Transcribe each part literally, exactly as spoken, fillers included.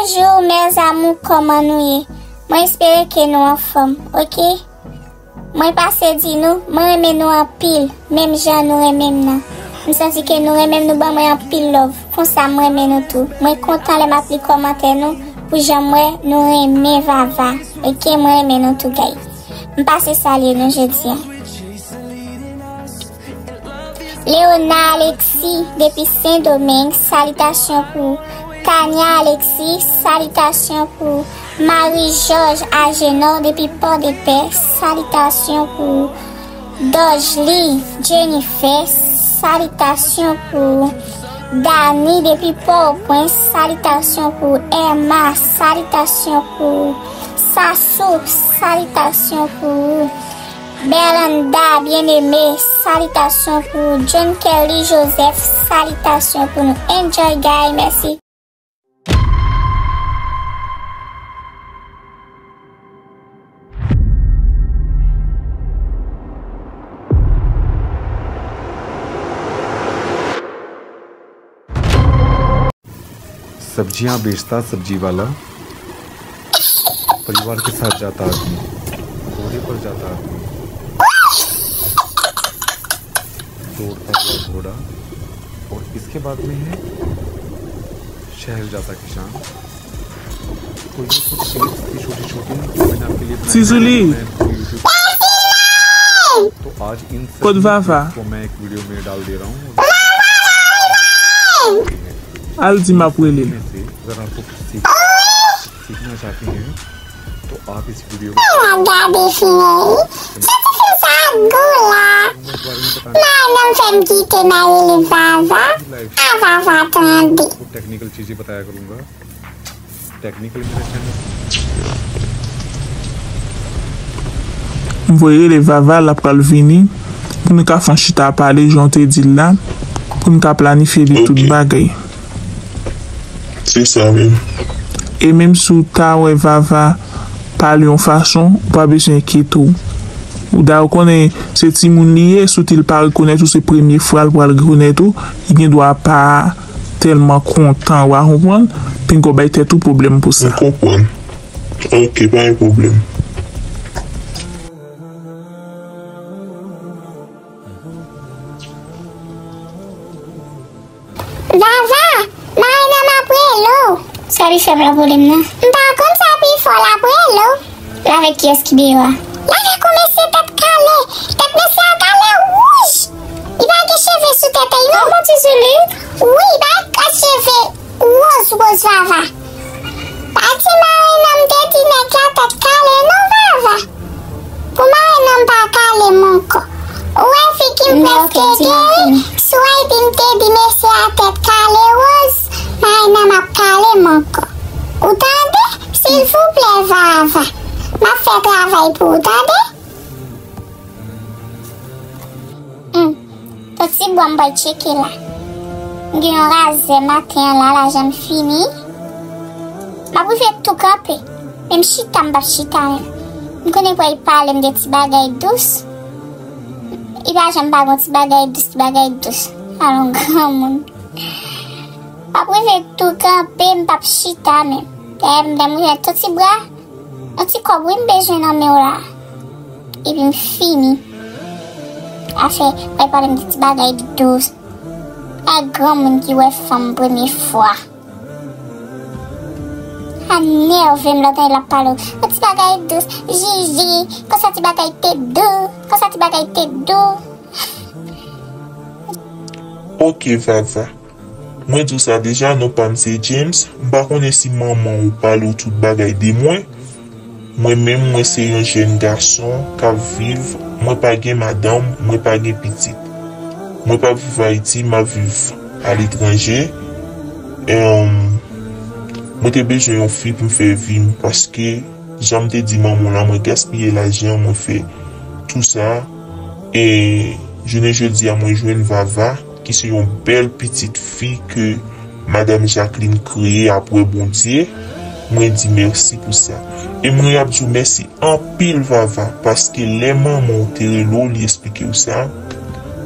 Bonjou, mes amours, kòman nou ye? Mwen espere ke nou anfòm, oke? Mwen pase di nou, mwen renmen nou anpil, menm jan nou renmen m nan. M santi ke nou renmen m, nou ban mwen anpil love. Konsa, mwen renmen nou tou. Mwen kontan lè m ap li kòmantè nou, pou jan m wè nou renmen Vava. Oke, mwen renmen nou tou, guys. M pase salye nou jodi a. Léona Alexis, depi Sendomeng, salitasyon pou ou. Tania Alexis, salitasyon pou ou. Marie Georges Agenor, depi Pòdepè, salitasyon pou ou. Dojly Jennifer, salitasyon pou ou. Dani, depi Pòtoprens, salitasyon pou ou. Emma, salitasyon pou ou. Sasou, salitasyon pou ou. Berlanda Bien-Aimé, salitasyon pou ou. John Kelly Joseph, salitasyon pou nou. Enjoy, guy, mèsi. सब्जियां बेचता सब्जी वाला, परिवार के साथ जाता आदमी, घोड़े पर जाता आदमी, दौड़ता हुआ घोड़ा, और इसके बाद में है शहर जाता किसान। तो ये कुछ क्लिप्स थी छोटी छोटी जो मैंने आपके लिए बनाई थी, Tizoulie. मैं इनको YouTube तो आज इन सभी क्लिप्स को मैं एक वीडियो में डाल दे रहा हूँ। Al di m ap rele l. Agar aap kuch seekh- seekhna chahte hain, to aap is video ko gade fini. Sa ti fi sa gou la. Madanm fè m kite mayi li Vava. A Vava tande. Technical cheeze bataya karunga. Technical mera channel. M voye rele Vava, l ap pral vini, pou nou ka fè yon chita pale, jan w te di l la, pou nou ka planifye li tout bagay. Se sa menm. E menm si w ta wè Vava pale yon fason, ou pa bezwen enkyete w. Ou da ou konnen se timoun li ye, si w di l pa rekonèt ou, se premye fwa l pral rekonèt ou, li gen dwa pa tèlman kontan, w a konprann, pinga w bay tèt ou pwoblèm pou sa. M konprann. Ok, pa gen pwoblèm. Vava, Marina m ap rele w. Sa li fè m la pwoblèm nan? M pa konn sa pi fò l ap rele w. L avèk kiyès ki deyò a? L avèk yon mesye tèt kale. Tèt mesye a kale wouj. Li pa gen cheve sou tèt li non. Kòman ti sou li? Wi, li pa gen cheve wòz wòz Vava. Pa di Marina m te di nèg la tèt kale non Vava. Pou Marina m pa kale m ankò. Ou wè figi m prèske geri, si w wè epi m te di mesye a tèt kale wòz, Marina m ap kale m ankò. Ou tande? Silvouplè Vava. M ap fè travay pou ou tande. Hmm. Ton Tibwa m pral tcheke la. M gen yon razè maten an la, la janm fini. M ap rive tou kanpe. Menm chita m p ap chita menm. M konnen pou l pale m de ti bagay dous. Li pa janm pa gon ti bagay dous, ti bagay dous. Alon granmoun. M ap rive tou kanpe, m p ap chita menm. Dayè m, dayè m rive Ton Tibwa. Yon ti kòb wi m bezwen nan men w la. Epi m fini. Afè, w pral pale m de ti bagay dous. E granmoun ki wè fanm premye fwa. A nève m lè w tande l ap pale w. Yon ti bagay dous, Jiji, konsa ti bagay te dou, konsa ti bagay te dou. Ok, Vava. Mwen di w sa deja, non pa m se James. M pa konnen si manman w pale w tout bagay de mwen. Mwen menm, mwen se yon jèn gason k ap viv, mwen pa gen madanm, mwen pa gen pitit. Mwen p ap viv Ayiti, m ap viv aletranje. Em, mwen te bezwen yon fi pou m fè vi m, paske, jan m te di manman w la, mwen gaspiye lajan, mwen fè tou sa. E jounen jodi a, mwen jwenn Vava, ki se yon bèl pitit fi ke Madanm Jacqueline kreye apre Bondye. Mwen di mèsi pou sa. E mwen ap di w mèsi anpil, Vava, paske lè manman w te rele w, li eksplike w sa,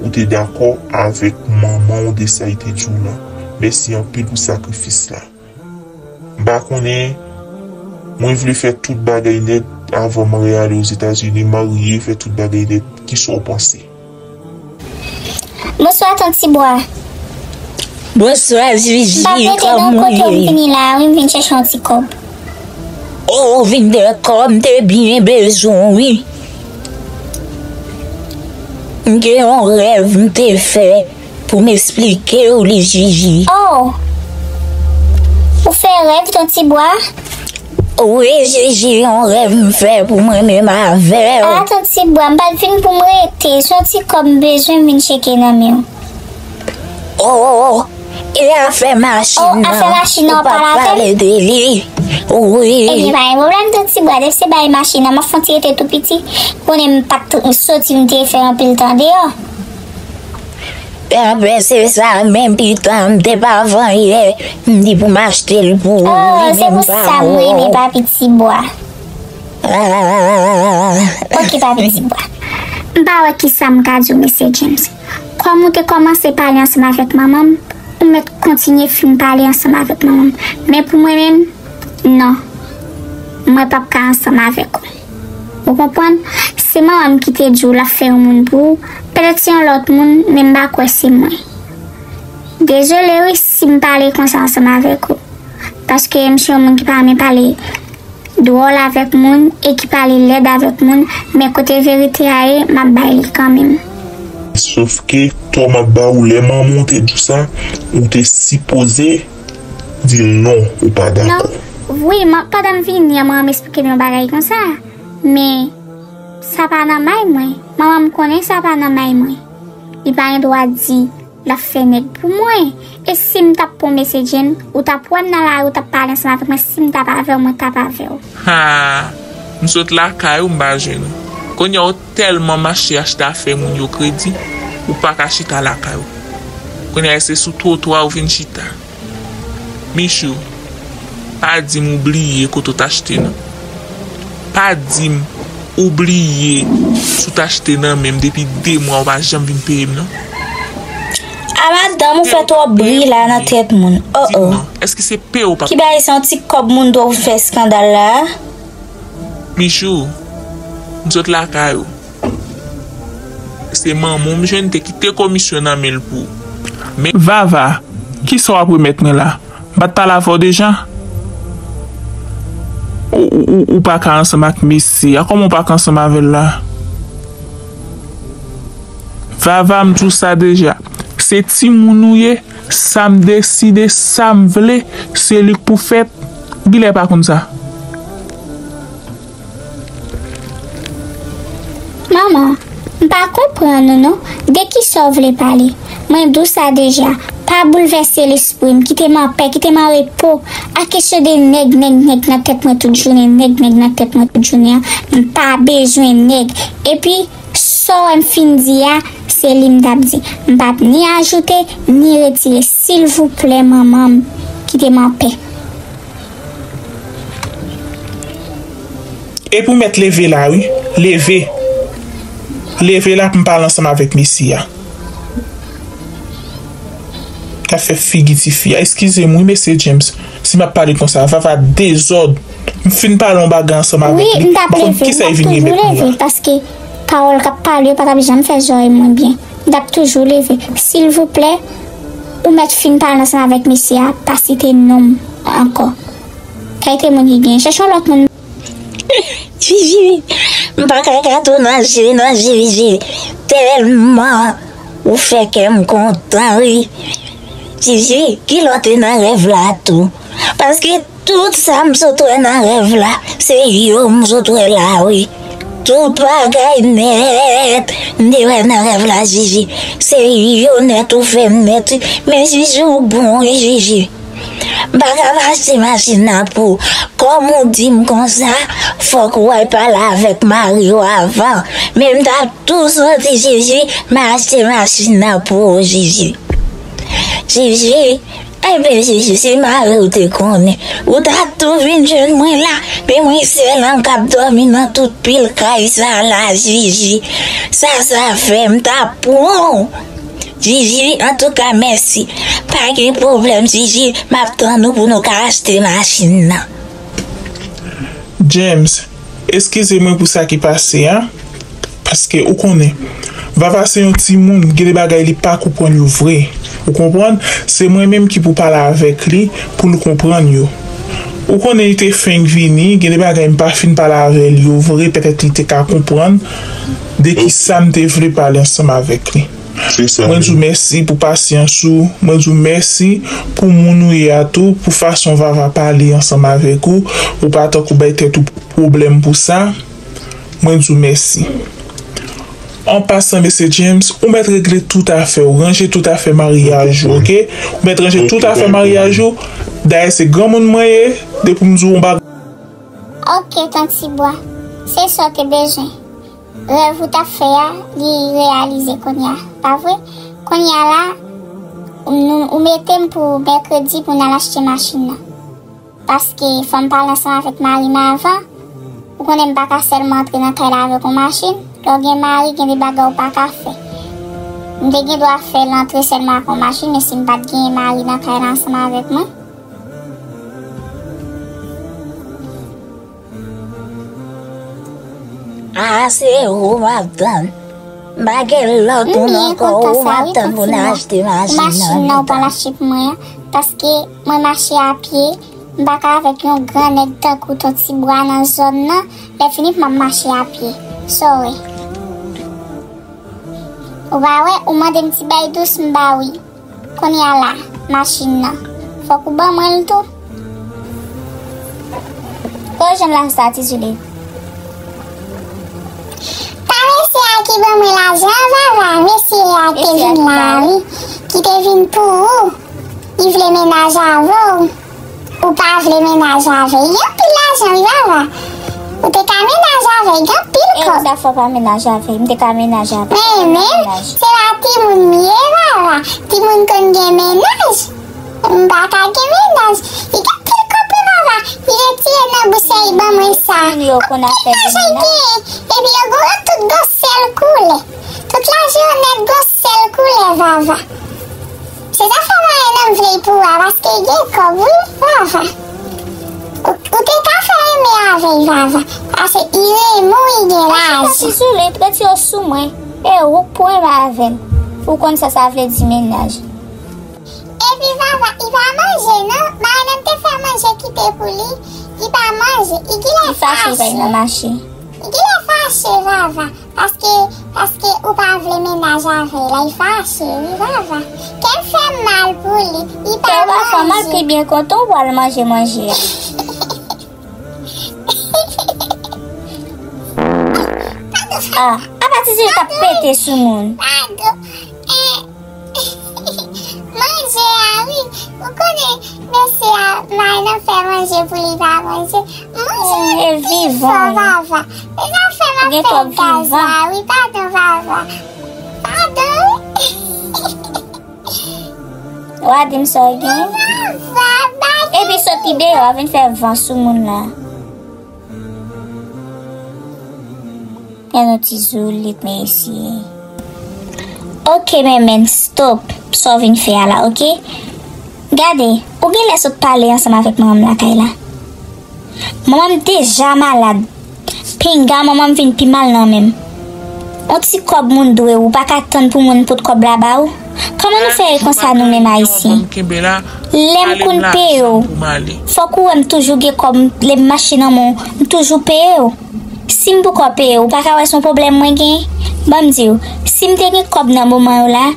ou te dakò avèk manman w de sa li te di w la. Mèsi anpil pou sakrifis la. M pa konnen, mwen vle fè tout bagay nèt avan m ale Ozetazini, marye, fè tout bagay nèt. Kisa w panse? Bonswa, Ton Tibwa. Bonswa, Zizi, kòman w ye? M pa prete non, kote w, m vini la, wi, m vin chèche yon ti kòb. O, w vin de kòb, m te byen bezwen w, wi. M gen yon rèv m te fè pou m esplike w li, Zizi. O! Ou fè rèv, Ton Tibwa? Wi, Zizi, yon rèv m fè pou mwen menm avè w. A, Ton Tibwa, m pa t vin pou m rete. Se yon ti kòb m bezwen, m vin tcheke nan men w. O! E afè machin nan, ou pa t pale de li? Wi. Ebyen, pa gen pwoblèm, Ton Tibwa. Depi se bagay machin nan, m ap fè yon ti rete tou piti. Konnen m pa t soti, m te fè anpil tan deyò. Enben, se sa menm, pita, m te pa vann yè, m di pou m achte l pou ou, li menm pa wè w. O, se pou sa m renmen Papi Tibwa. Oke, Papi Tibwa. M pa wè kisa m ka di w, mesye James. Kòm ou te kòmanse pale ansanm avèk manman m, ou mèt kontinye fin pale ansanm avèk manman m. Men pou mwen menm, non. Mwen p ap ka ansanm avèk ou. Ou konprann? Se manman m ki te di w l ap fè yon moun pou ou. Petèt se yon lòt moun, men m pa kwè se mwen. Dezole wi si m pale konsa ansanm avèk ou. Paske m se yon moun ki pa renmen pale dwòl avèk moun e ki pale lèd avèk moun, men kote verite a ye, m ap bay li kanmenm. Sòf ke tò m ap ba ou lè manman w te di w sa, ou te sipoze di l non, ou pa dakò. Non, wi, pandan m vini an, manman m esplike m yon bagay konsa, men sa pa nan may mwen. Manman m konnen sa pa nan may mwen. Li pa gen dwa di l ap fè nèg pou mwen. E si m t ap pran mesye Jane, ou t ap wè m nan lari, ou t ap pale ansanm avèk mwen, si m t ap avè w, mwen t ap avè w. Haa, m sot lakay ou, m pa jwenn ou. Kounye a ou tèlman mache achte afè moun yo kredi, ou pa ka chita lakay ou. Kounye a se sou twotwa ou vin chita. Michou, pa di m ou bliye kote w t achte non. Pa di m ou bliye si w t achte nan men m depi de mwa ou pa janm vin peye m non. A madanm, ou fè twòp bri la nan tèt moun. Oh oh. Èske se peye w pa. Ki bagay sa yon ti kòb moun dwe w fè eskandal la a? Michou, m sot lakay ou. Se manman w m jwenn te kite komisyon nan men l pou ou. Men. Vava, kisa w ap remèt mwen la? M pa t pale avè w deja? Ou, ou, ou pa ka ansanm ak mesye a. Kòman w pa ka ansanm avè l la? Vava, m di w sa deja. Se timoun ou ye. Sa m deside, sa m vle, se li k pou fèt. Ou genlè pa konn sa. Manman, m pa konprann ou non. De kisa w vle pale? Mwen di w sa deja. Pa boulvèse lespri m. Kite m anpè, kite m an repo. A kesyon de nèg, nèg, nèg nan tèt mwen tout jounen, nèg, nèg nan tèt mwen tout jounen an, m pa bezwen nèg. Epi, sa w wè m fin di a, se li m t ap di. M p ap ni ajoute, ni retire. Silvouplè, manman m, kite m anpè. Epi w mèt leve la wi. Leve. Leve la pou m pale ansanm avèk mesye a. K ap fè figi tifi a. Eskize m wi, mesye James, si m ap pale konsa. Vava dezòd. M fin pale yon bagay ansanm avèk li. M pa konn kisa li vin gen bèk mwen la. Pawòl k ap pale yo pa t ap janm fè zòrèy mwen byen. M t ap toujou leve. Silvouplè, ou mèt fin pale ansanm avèk mesye a, pa site non m ankò. Kalite moun ki genyen. Chèche yon lòt moun. Vivi, m pa ka gade w nan je, nan je, Vivi. Tèlman ou fè kè m kontan, wi. Vivi, kilè w te nan rèv la tou? Paske Tout sa m sot wè nan rèv la, se yo m sot wè la wi. Tout bagay nèt m te wè nan rèv la, Jiji. Se yo nèt ou fè m nèt wi. Men Jiji ou bon wi, Jiji. M pa ka achte machin nan pou ou. Kòm ou di m konsa, fòk ou al pale avèk mari w avan. Men m t ap tou soti, Jiji, m achte machin nan pou ou, Jiji. Jiji, Enben, Jiji, si mari w te konnen, ou t ap tou vin jwenn mwen la. Men mwen sèl an k ap dòmi nan tout pil kay sa la, Jiji. Sa sa fè m t ap pran w. Jiji, antouka, mèsi. Pa gen pwoblèm, Jiji, m ap tann ou pou nou ka achte machin nan. James, eskize mwen pou sa ki pase a, paske ou konnen, Vava se yon timoun, gen de bagay li pa konprann yo vre. Ou konprann? Se mwen menm ki pou pale avèk li pou l konprann yo. Ou konnen li te fenk vini, gen de bagay m pa fin pale avè l yo vre, petèt li te ka konprann de ki sa m te vle pale ansanm avèk li. Se sa. Mwen di w mèsi pou pasyans ou, mwen di w mèsi pou moun ou ye a tou, pou fason Vava pale ansanm avèk ou, ou pa tankou bay tèt ou pwoblèm pou sa. Mwen di w mèsi. An pasan, mesye James, ou mèt regle tout afè w, ranje tout afè maryaj ou, oke? Ou mèt ranje tout afè maryaj ou. Dayè, se granmoun mwen ye, depi m di w yon bagay. Ok, Tan Tibwa, se sa w te bezwen. Rèv ou t ap fè a, li reyalize kounye a, pa vre? Kounye a la, ou, ou mete m pou mèkredi pou n al achte machin nan. Paske fò m pale ansanm avèk mari m avan. Ou konnen m pa ka sèlman antre nan kay la avèk yon machin. Lè w gen mari, gen de bagay ou pa ka fè. M te gen dwa fè l antre sèlman ak yon machin, men si m pa t genyen mari nan kay la ansanm avèk mwen. A, se ou m ap tann. M pa gen lòt moun ankò, ou m ap tann pou n achte machin nan. Machin nan ou pral achte pou mwen an, paske mwen mache a pye, m pa ka avèk yon gran nèg tankou Ton Tibwa nan zòn nan, lè fini pou m ap mache a pye. Sa w wè? Ou pa wè, ou mande m ti bay dous, m ba w li. Kounye a la, machin nan. Fòk ou ban mwen l tou. Kote w jwenn lajan sa, Ti Zoulit? Pa mesye a ki ban mwen lajan an, Vava. Mesye a te vin la, wi. Ki te vin pou ou. Li vle mennaj avè w. Ou pa vle mennaj avè l. Gen anpil lajan, wi, Vava. Ou te ka mennaj avè l, gen anpil kòb. E sa fè w pa mennaj avè l? M te ka mennaj avè l. Men, men, se pa timoun m ye, Vava. Timoun konn gen mennaj. M pa ka gen mennaj. Li gen anpil kòb, wi, Vava. Li retire nan bous li ban mwen sa. Anpil lajan li genyen. Epi yo gen tout gwosè l koulè. Tout lajan yo nèt gwosè l koulè, Vava. Se sa fè mwen menm vle l pou ou a, paske l gen kòb, wi, Vava. Ou, ou te ka fè renmen avè l, Vava. Paske li renmen w, li gen lajan. Ti Zoulit, retire w sou mwen. E ou k pou renmen avè l. Ou konn sa sa vle di mennaj. Epi Vava, li pa manje, non. Mari m te fè manje kite pou li. Li pa manje. Li genlè fache. Li fache, pa nan mache. Li genlè fache, Vava. Paske, paske ou pa vle mennaj avè l, li fache, wi, Vava. Kè m fè m mal pou li, li pa manje. Kè w pa fè w mal, pi byen kontan w pral manje manje a. Ah, apa Ti Zoulit ap pete sou moun. Padon. Eh, Manje a, wi. Ou konnen, mesye a, mari nan fè manje pou li pa manje. Manje, eh, vivan, wi. Vava. Se sa fè m ap fè gaz la, wi. Padon, Vava. Padon, wi. W a di m sa w gen? Vava, pa gen. Epi soti deyò, vin fè van sou moun nan. Gen yon ti zoulit, mesye. Ok, men, men, stop. Sa w vin fè a la, ok? Gade, ou genlè sot pale ansanm avèk manman m lakay la. Manman m deja malad. Pinga manman m vin pi mal nan men m. Yon ti kòb moun dwe w, ou pa ka tann pou moun pot kòb la ba ou? Kòman nou fè ye konsa nou menm Ayisyen? Lè m konn peye w, fòk ou wè m toujou gen kòb, lè m mache nan men w, m toujou peye w. Si m poko peye w, ou pa ka wè se yon pwoblèm mwen genyen? Ban m di w, si m te gen kòb nan moman yo la,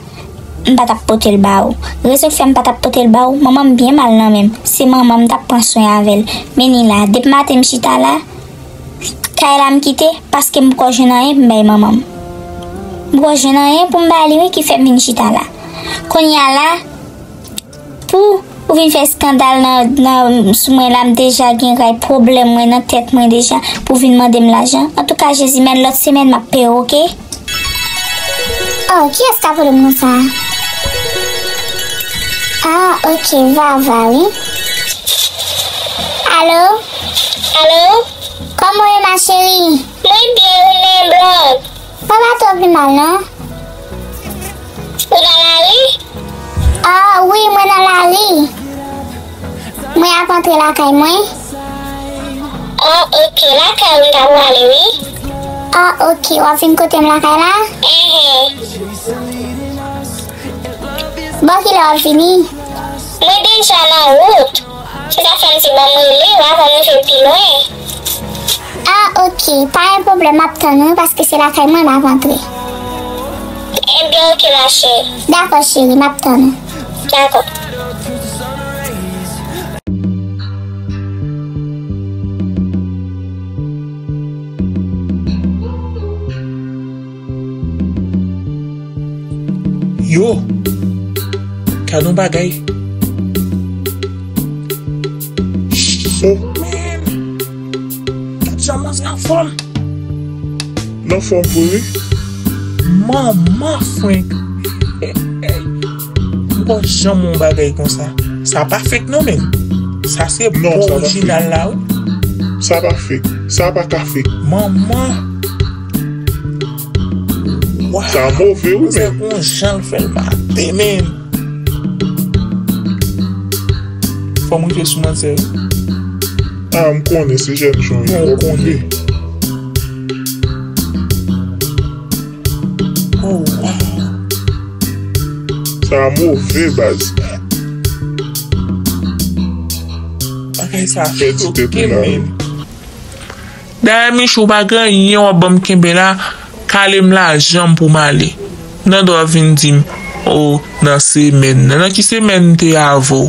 m pa t ap pote l ba ou. Rezon k fè m pa t ap pote l ba ou, manman m byen mal nan men m. Se manman m t ap pran swen avè l. Men ni la, depi maten m chita la, kay la m kite, paske m poko jwenn anyen pou m bay manman m. M poko jwenn anyen pou m ba li, wi, ki fè m vin chita la. Kounye a la, pou ou vin fè eskandal nan, nan, sou mwen la, m deja gen ray pwoblèm mwen nan tèt mwen deja, pou w vin mande m lajan. Antouka, Jezi, men lòt semèn m ap peye w, ok? Oh, kiyès k ap rele m konsa? Ah, ok, Vava, wi. Alo? Alo? Kòman w ye, ma chérie? Mwen byen, wi, men blan. Mwen pa twò pi mal, non. Ou pa la Ah, wi, mwen nan lari. Mwen ap antre lakay mwen. Ah, ok, lakay ou m ta prale, wi. Ah, ok, w ap vin kote m lakay la? Enhen. Bò kilè w ap vini? Mwen deja nan wout. Se sa fè m di ban m rele w avan m rive pi lwen. Ah, ok. Pa gen pwoblèm, m ap tann ou, paske se lakay mwen m ap antre. Ebyen, ok, ma cheri. Dakò, cheri, m ap tann ou. Dakò. Yo! Gad yon bagay. Oh, man! Gad jan manzè anfòm. L anfòm vre, wi. Manman Frank! M pa janm wè yon bagay konsa. Sa pa fake non, men. Sa se bon orijinal la, wi. Sa pa fake. Sa pa ka fake. Manman! Waw. Sa move, wi, men. Gon jan l fè l mate, men. Fò m rive sou manzè, wi. Ah, m konnen se jèn jan yo. Bon, w konnen. Oh, waw. Sa move, baz. Bagay sa choke m, men. Dayè, Michou, w pa gen anyen w ap ban m kenbe la, kale m lajan m pou m ale. Nan dwa vin di m, o, nan semèn nan. Nan ki semèn m te avè w?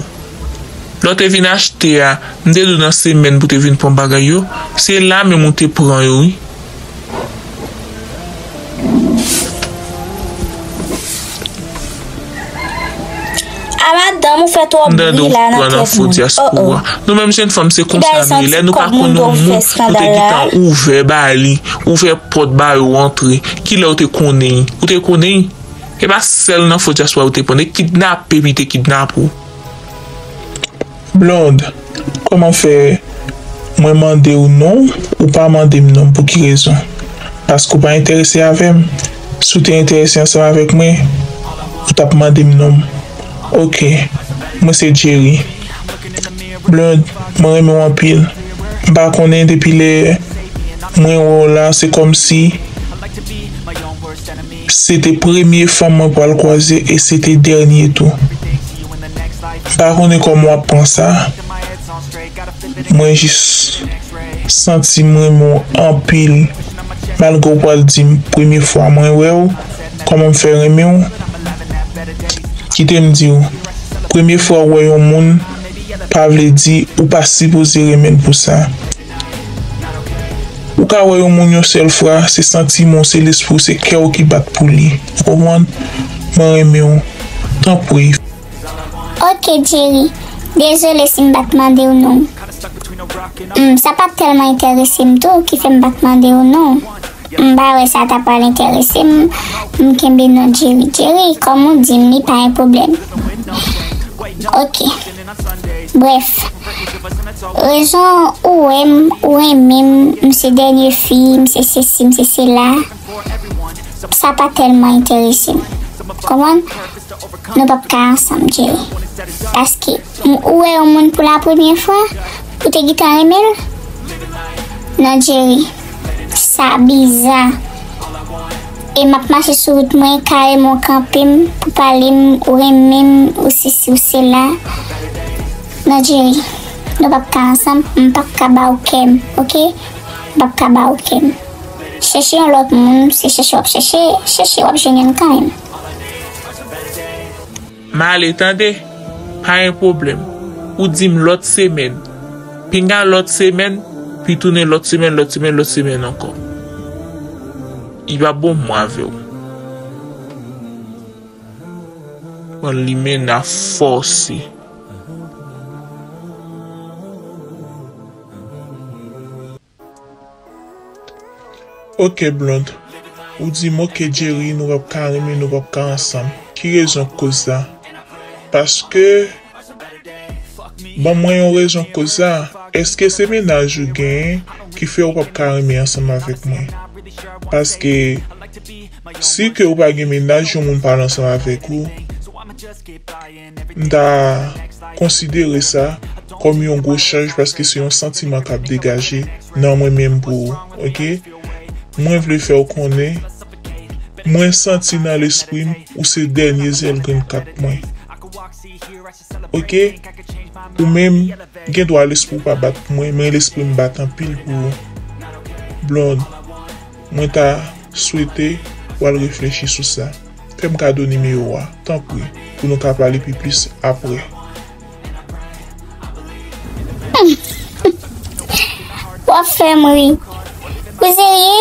Lè w te vin achte a, m te di w nan semèn pou w te vin pran bagay yo. Se la menm ou te pran yo, wi. A madanm, ou fè twòp bri la nan tèt moun. Oh, oh. Nou menm jèn fanm, se konsa nou ye. Lè nou pa konn yon moun, nou te gentan ouvè ba li, ouvè pòt ba yo antre. Kilè ou te konnen? Ou te konnen? E pa sèl nan fo dyaspora ou te pran, te kidnape, pi te kidnape w. Blonde, kòman fè mwen mande w non, ou pa mande m non m, pou ki rezon? Paske w pa enterese avè m. Si w te enterese ansanm avèk mwen, ou t ap mande m non m. Ok, mwen se Jerry. Blonde, mwen renmen w anpil. M pa konnen depi lè mwen wè w la, se kòmsi se te premye fanm mwen pral kwaze e se te dènye tou. M pa konnen kòman w ap pran sa. Mwen jis santi m renmen w anpil. Malgre w pral di m premye fwa mwen wè w, kòman m fè renmen w? Kite m di w, premye fwa w wè yon moun pa vle di ou pa sipoze renmen l pou sa. Ou ka wè yon moun yon sèl fwa, se santiman w, se lespri w, se kè w ki bat pou li. Ou konprann? Mwen renmen w. Tanpri. Ok, Jerry. Dezole si m pa t mande w non. Hmm, sa pa t tèlman enterese m tou, ki fè m pa t mande w non. M pa wè sa ta pral enterese m, m kenbe non Jerry. Jerry, kòm ou di m, li pa yon pwoblèm. Ok. Brèf, rezon ou wè m, ou renmen m, m se dènye fi, m se sesi, m se sela, sa pa tèlman enterese m. Konprann? Nou p ap ka ansanm, Jerry. Paske, m, ou wè yon moun pou la premyè fwa, ou te gentan renmen l? Non, Jerry, sa biza. E m ap mache sou wout mwen, kareman w kanpe m pou pale m, ou renmen m, ou sesi, ou sela. Non, Jerry, nou p ap ka ansanm, m p ap ka ba w kè m, ok? M p ap ka ba w kè m. Chèche yon lòt moun, se chèche w ap chèche, chèche w ap jwenn youn kanmenm. M ale, tande. Pa gen pwoblèm. Ou di m lòt semèn. Pinga lòt semèn, pi tounen lòt semèn, lòt semèn, lòt semèn ankò. Li pa bon mwen avè w. Pran limena fòse. Ok, Blonde. Ou di m, ok, Jerry, nou p ap ka renmen, nou p ap ka ansanm. Ki rezon k koz sa? Paske, ban mwen yon rezon k koz sa. Èske se mennaj ou genyen ki fè ou p ap ka renmen ansanm avèk mwen? Paske, si ke ou pa gen mennaj, yon moun pral ansanm avèk ou, M ta konsidere sa kòm yon gwo chaj paske se yon santiman k ap degaje nan mwen menm pou ou, oke? Mwen vle fè w konnen, mwen santi nan lespri m ou se dènye zèl grenn kat mwen. Oke? Ou menm, gen dwa lespri w pa bat pou mwen, men lespri m bat anpil pou ou. Blonde, mwen ta swete w al reflechi sou sa. Fè m kado nimewo a, tanpri, pou nou ka pale pi plis apre. W ap fè m ri. Ou serye?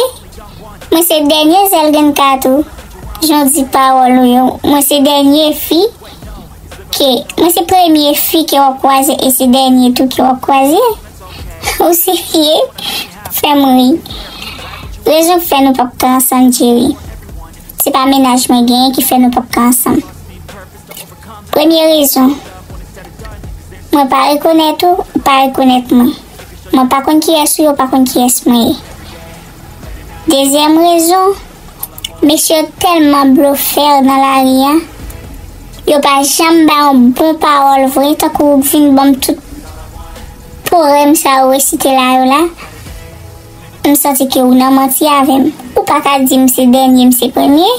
Mwen se dènye zèl grenn kat ou. Jan w di pawòl ou yo. Mwen se dènye fi ke, mwen se premye fi ke w ap kwaze e se dènye tou ke w ap kwaze. Ou serye? Fè m ri. Rezon k fè nou p ap ka ansanm, Jerry. Se pa mennaj mwen genyen ki fè nou p ap ka ansanm. Premye rezon, mwen pa rekonèt ou, ou pa rekonèt mwen. Mwen pa konn kiyès ou ye, ou pa konn kiyès mwen ye. Dezyèm rezon, mesye yo tèlman blofè nan lari a, yo pa janm bay yon bon pawòl vre, tankou ou vin ban m tout powèm sa yo resite la yo la. M santi ke ou nan manti avè m. Ou pa ka di m se dènye, m se premye.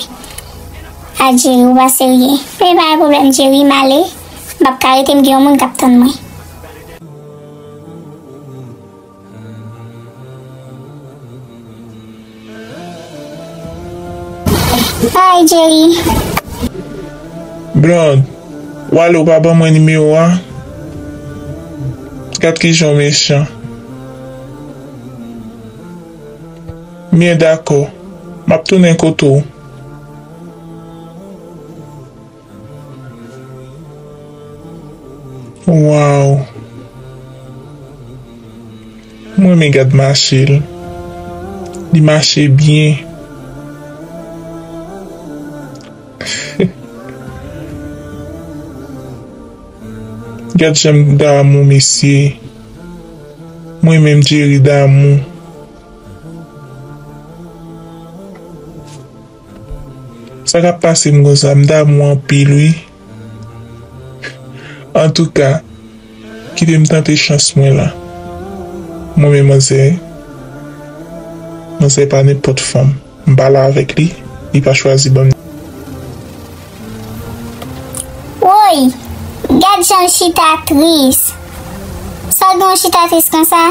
Adjeri, ou pa serye. Men pa gen pwoblèm, Jerry, m ale. M p ap ka rete, m gen yon moun k ap tann mwen. Bye, Jerry. Blonde, w ale, ou pa ban mwen nimewo a? Gad kijan w mechan. Byen dakò, m ap tounen kote w. Waw. Mwen men gad mache l. Li mache byen. Gad jan m damou mesye. Mwen menm Jerry damou. Sa k ap pase m konsa, m damou anpil wi. Antouka, kite m tante chans mwen la. Mwen men manzè, manzè pa nenpòt fanm. M pale avèk li, li pa chwazi ban m. Woy! Gad jan l chita tris. Sa w gen w chita tris konsa?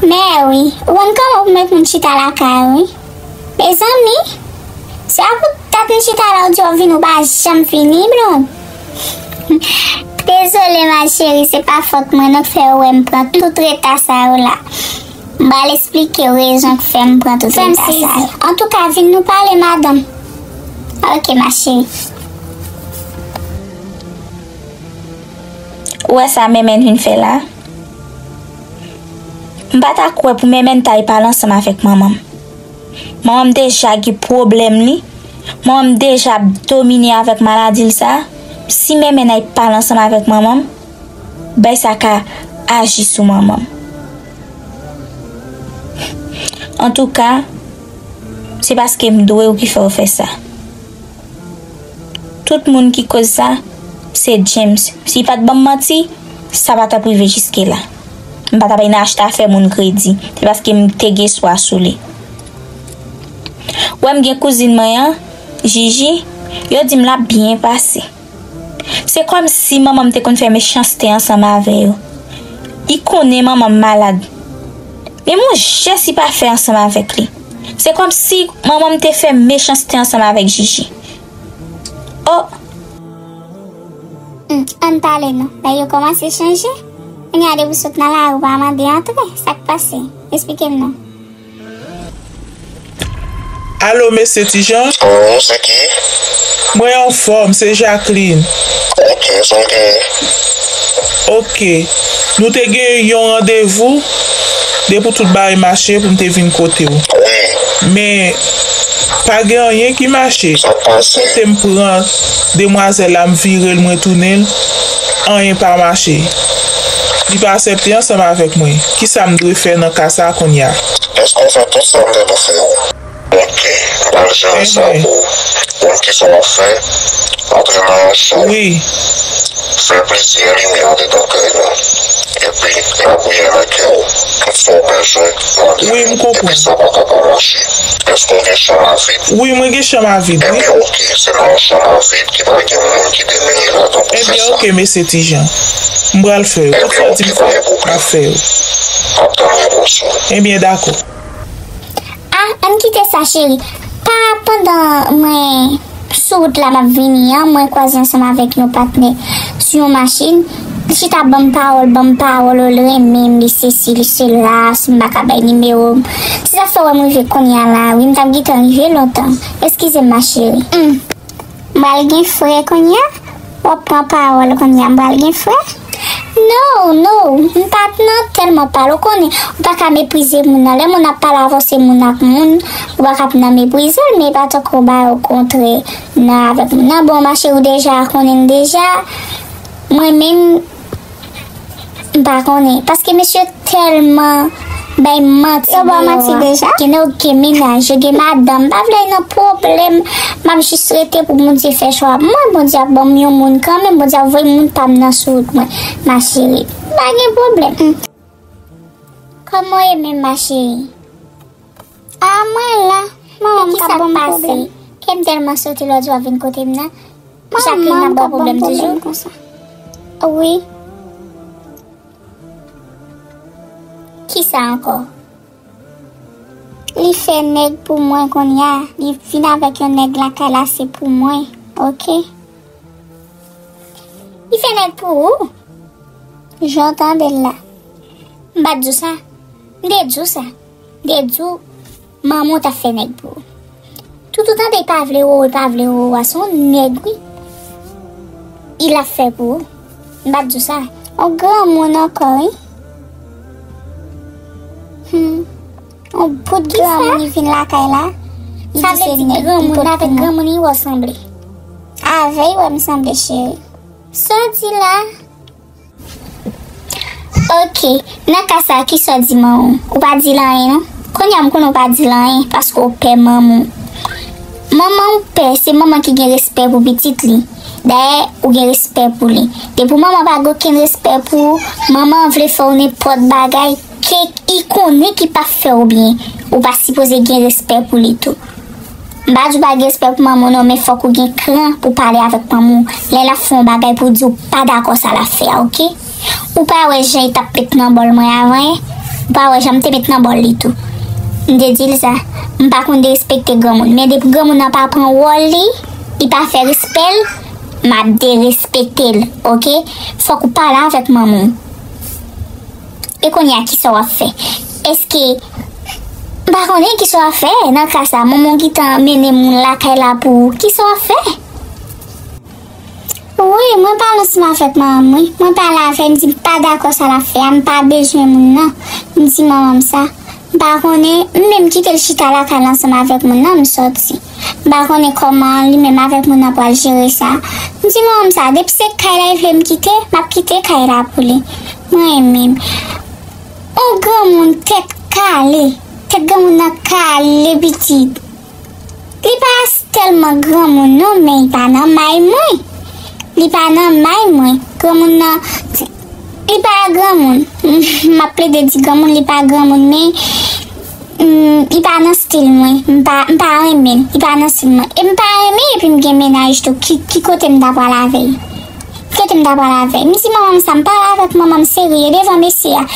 Mèwi, ou konn kòman pou met moun chita lakay ou wi. Mezanmi, se apou dat m chita la ou di w ap vini ou pa janm vini, Blonde. Dezole ma chérie, se pa fòt mwen non k fè ou wè m pran tout reta sa yo la. M pral esplike w rezon k fè m pran tout reta sa yo. Antouka, vin nou pale, madanm. Ok, ma chérie. Ou wè sa Menmenn vin fè la? M pa ta kwè pou Menmenn ta al pale ansanm avèk manman m. Manman m deja gen pwoblèm li. Manman m deja ap domine avèk maladi l sa. Si Menmenn al pale ansanm avèk manman m, bay sa ka aji sou manman m. Antouka, se paske m dwe w ki fè w fè sa. Tout moun ki koz sa, se James. Si l pa t ban m manti, sa pa t ap rive jiske la. M pa t ap vin achte afè moun kredi. Se paske m te gen espwa sou li. Ou wè m gen kouzin mwen an, Jiji, yo di m l ap byen pase. Se kòmsi manman m te konn fè mechanste ansanm avè yo. Li konnen manman m malad. Men yon jès li pa fè ansanm avèk li. Se kòmsi manman m te fè mechanste ansanm avèk Jiji. Oh! Hmm, ann pale non. Bagay yo kòmanse chanje. Kounye a depi w sot nan lari ou pa mande antre. Sa k pase? Esplike m non. Alo, mesye Ti Jan? Wi, se ki? Mwen anfòm, se Jacqueline. Ok, sa w genyen? Ok. Nou te gen yon randevou depi w tout bagay mache pou m te vin kote w. Wi. Men, pa gen anyen ki mache. Sa k pase? Kote m pran demwazèl la, m vire l, mwen tounen l, anyen pa mache. Li pa aksepte ansanm avèk mwen. Kisa m dwe fè nan ka sa a kounye a? Èske w fè tout sa m te pou fè w? Ok, m pral jere sa pou ou. Konn kisa w ap fè? Antre nan Wi. Fè plizyè limyè andedan kay la. Epi, lapriyè nan kè w. Tout sa w bezwen, mande. Wi, m konprann. Epi sa pa ka pa mache. Èske w gen chanm a vid? Wi, mwen gen chanm a vid, wi. Ebyen, oke, se nan yon chanm a vid ki pa gen moun ki demere ladan pou fè sa. Ebyen, oke, mesye Ti Jan. M pral fè yo. Tout sa w di m fè, m ap fè yo. M ap tann repons ou. Ebyen, dakò. Ah, ann kite sa, cheri. Pa pandan mwen sou wout la, m ap vini an, mwen kwaze ansanm avèk yon patnè sou yon machin. Li chita ban m pawòl, ban m pawòl, oh, li renmen m, li sesi, li sela, si m pa ka bay nimewo m. Se sa k fè w wè m rive kounye a la, wi, m t ap gentan rive lontan. Eskize m, ma chérie. Hmm. M pral gen frè kounye a? W ap pran pawòl kounye a, m pral gen frè? No, no, m pa t nan tèlman pale. Ou konnen, ou pa ka meprize moun nan. Lè moun ap pale avè w, se moun ak moun, ou pa ka ap nan meprize l, men e pa tankou w bay okontrè nan avèk moun nan. Bon, ma chérie, ou deja konnen l deja. Mwen menm, m pa konnen. Paske mesye tèlman bay manti deyò a. Yo ba w manti deja? Gen nèg yo gen mennaj, yo gen madanm. M pa vle nan pwoblèm. M ap jis rete pou Bondye fè chwa mwen. Bondye ap ban m yon moun kanmenm. Bondye ap voye moun pa m nan sou wout mwen. Ma chérie, pa gen pwoblèm. Hmm. Kòman w ye menm, ma chérie? Ah, mwen la. Manman m k ap ban m pwoblèm. Kè m tèlman sote lòt jou w ap vin kote m nan. Jacqueline ap ba w pwoblèm toujou? Wi. Kisa ankò? Li fè nèg pou mwen kounye a. Li vin avèk yon nèg lakay la, se pou mwen. Oke. Li fè nèg pou ou? Jan w tande l la. M pa t di w sa. M te di w sa. M te di w, manman w t ap fè nèg pou ou. Toutotan de l pa vle ou, li pa vle ou a, se yon nèg, wi. Li ap fè pou ou. M pa t di w sa. Yon granmoun ankò, wi. Hmm. Yon bout granmoun, li vin lakay la. Li di se nèg. Sa vle di granmoun avèk granmoun li wè w sanble. Avè l wè m sanble, cheri. Sa w di la? Oke, nan ka sa, kisa w di manman w? Ou pa di l anyen, non? Kounye a m konnen w pa di l anyen, paske w pè manman w. Manman w pè, se manman ki gen respè pou pitit li. Dayè, ou gen respè pou li. Depi manman pa gen okenn respè pou ou, manman vle fè w nenpòt bagay, ke li konnen ki p ap fè w byen, ou pa sipoze gen respè pou li tou. M pa di w pa gen respè pou manman w non, men fòk ou gen kran pou pale avèk manman w lè l ap fè yon bagay pou w di w pa dakò sa l ap fè a, oke? Ou pa wè jan li t ap met nan bòl mwen avan, en? Ou pa wè jan m te met nan bòl li tou? M te di l sa. M pa konn derespekte granmoun, men depi granmoun nan pa pran wòl li, li pa fè respè l, m ap derespekte l, oke? Fòk ou pale avèk manman w. E kounye a, kisa w ap fè? Èske, m pa konnen kisa w ap fè nan ka sa. Manman w gentan mennen moun lakay la pou ou. Kisa w ap fè? Wi, mwen pale ansanm avèk manman m, wi. Mwen pale avè l, m di m pa dakò sa l ap fè a, m pa bezwen moun nan. M di manman m sa. M pa konnen, m menm kite l chita lakay la ansanm avèk moun nan, m sòti. M pa konnen kòman li menm avèk moun nan pral jere sa. M di manman m sa, depi se kay la li vle m kite, m ap kite kay la pou li. Mwen menm. On granmoun tèt kale, tèt granmoun nan kale pitit. Li pa tèlman granmoun non, men li pa nan may mwen. Li pa nan may mwen. Granmoun nan, li pa granmoun. M ap plede di granmoun, li pa granmoun, men, mm, li pa nan stil mwen. M pa, m pa renmen l. Li pa nan stil mwen. E m pa renmen epi m gen mennaj tou. Ki, ki kote m ta pral avè l? Kote m ta pral avè l? M di manman m sa, m pale avèk manman m serye devan mesye a.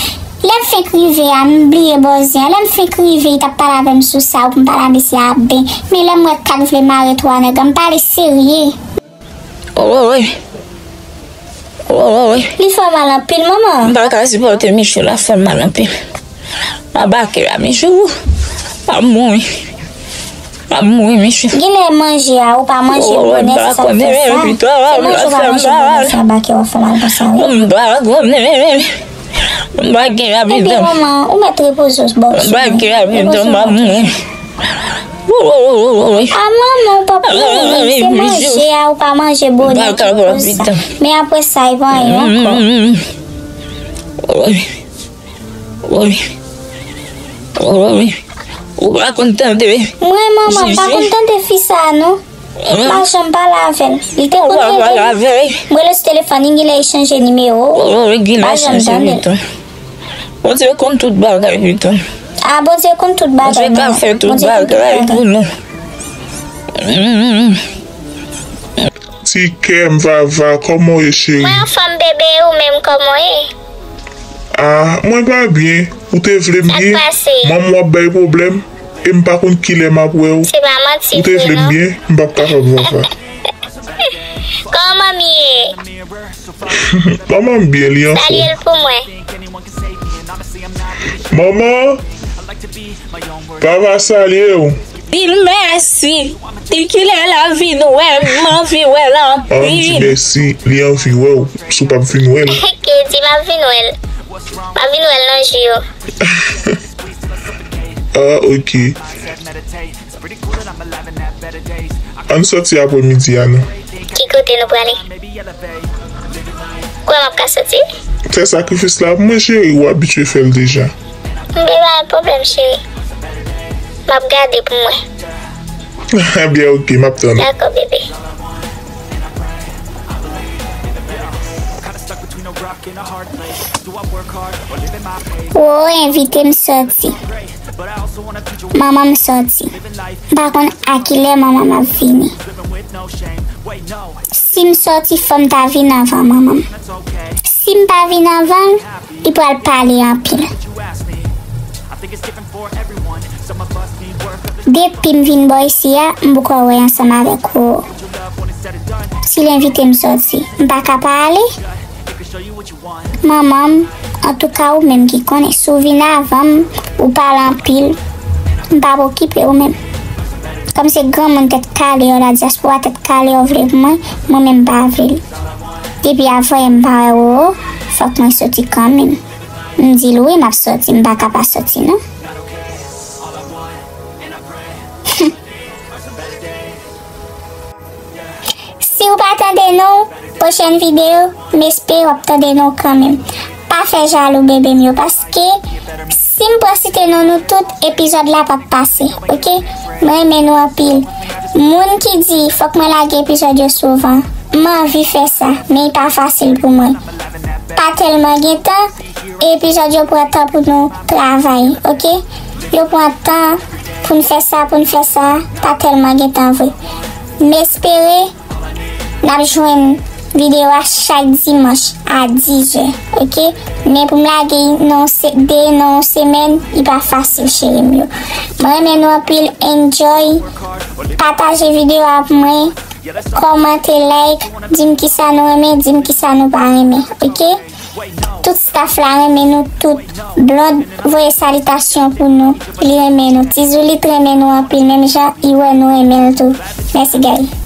Lè m fenk rive a, m bliye bòzen an. Lè m fenk rive, li t ap pale avè m sou sa, pou m pale a mesye a ap ben. Men lè m wè k ap vle mare twa nèg an, m pale serye. Wowowoy. Wowowoy. Li fè w mal anpil, manman. M pa ka sipòte Michou, l ap fè m mal anpil. M abake la, Michou. M ap mouri. M ap mouri, Michou. Genlè manje a, ou pa manje bonè, se sa k fè sa. Se manje ou pa manje bonè, sa abake w ap fè mal konsa, wi. M pa konnen. M pa gen lavidan. Ebyen, manman, ou mèt repoze w bò sou mwen. M pa gen lavidan, m ap mouri. A manman, ou p ap mouri. Se manje a, ou pa manje bonè ki koz sa. Men apre sa, e pa anyen ankò. Ou pa konn tande. Mwen, manman, m pa konn tande fi sa a, non. M pa janm pale avè l. Li te konn rele m. M rele sou telefòn li, genlè li chanje nimewo. M pa janm tande l. Bondye konn tout bagay, pitit. Ah, Bondye konn tout bagay. Bondye ka fè tout bagay pou nou. Ti kè m, Vava, kòman w ye, cheri? Mwen anfòm, bebe, ou menm, kòman w ye? Ah, mwen pa byen. Ou te vle m byen? Manman w ap bay pwoblèm. E m pa konn kilè m ap wè w. Ou te vle m byen? M p ap kapab, Vava. Kòman manmi ye? Manman m byen, li anfòm. Salye l pou mwen. Manman, Vava salye w. Di l mèsi. Di kilè l ap vin wè m, m anvi wè l anpil. An, di mèsi, li anvi wè w. Si w p ap vin wè l. Ke di m ap vin wè l. M ap vin wè l nan jou yo. Ah, ok. Ann sòti aprèmidi a, non. Ki kote nou prale? Kwè m ap ka sòti? Fè sakrifis la pou mwen, cheri, ou abitye fè l deja. M gen pa pwoblèm, cheri. M ap gade pou mwen. Ebyen, ok, m ap tann ou. Dakò, bebe. Ou envite m sòti. Manman m sòti. M pa konn a kilè manman m ap vini. Si m sòti, fò m ta vin anvan manman m. Si m pa vin anvan l, li pral pale anpil. Depi m vin bò isi a, m poko wè ansanm avèk ou. Si l envite m sòti, m pa ka pa ale? Manman m, antouka, ou menm ki konnen, si w vin avan m, ou pale anpil, m p ap okipe w menm. Kòm se granmoun tèt kale yo, la dyaspora tèt kale yo vle pou mwen, mwen menm m pa vle l. Depi avan yè m pa wè Roro, fòk mwen sòti kanmenm. M di l wi, m ap sòti, m pa ka pa sòti non. Si w pa tande non, pwochèn videyo, m espere w ap tande non kanmenm. Pa fè jalou bebe m yo, paske si m pran site non nou tout, epizòd la p ap pase, ok? M renmen nou anpil. Moun ki di fòk mwen lage epizòd yo souvan, m anvi fè sa, men e pa fasil pou mwen. Pa tèlman gen tan, epizòd yo pran tan pou nou travay, ok? Yo pran tan pou n fè sa, pou n fè sa, pa tèlman gen tan vre. M espere n ap jwenn videyo a chak dimanch a dis è, ok? Men pou m lage nan yon se-, de nan yon semèn, li pa fasil, cheri m yo. Mwen renmen nou anpil, enjoy. Pataje videyo a pou mwen, kòmante, like, di m kisa nou renmen, di m kisa nou pa renmen, ok? Tout staff la renmen nou tout. Blonde voye salitasyon pou nou. Li renmen nou. Tizoulit renmen nou anpil, menm jan li wè nou renmen l tou. Mèsi, guys.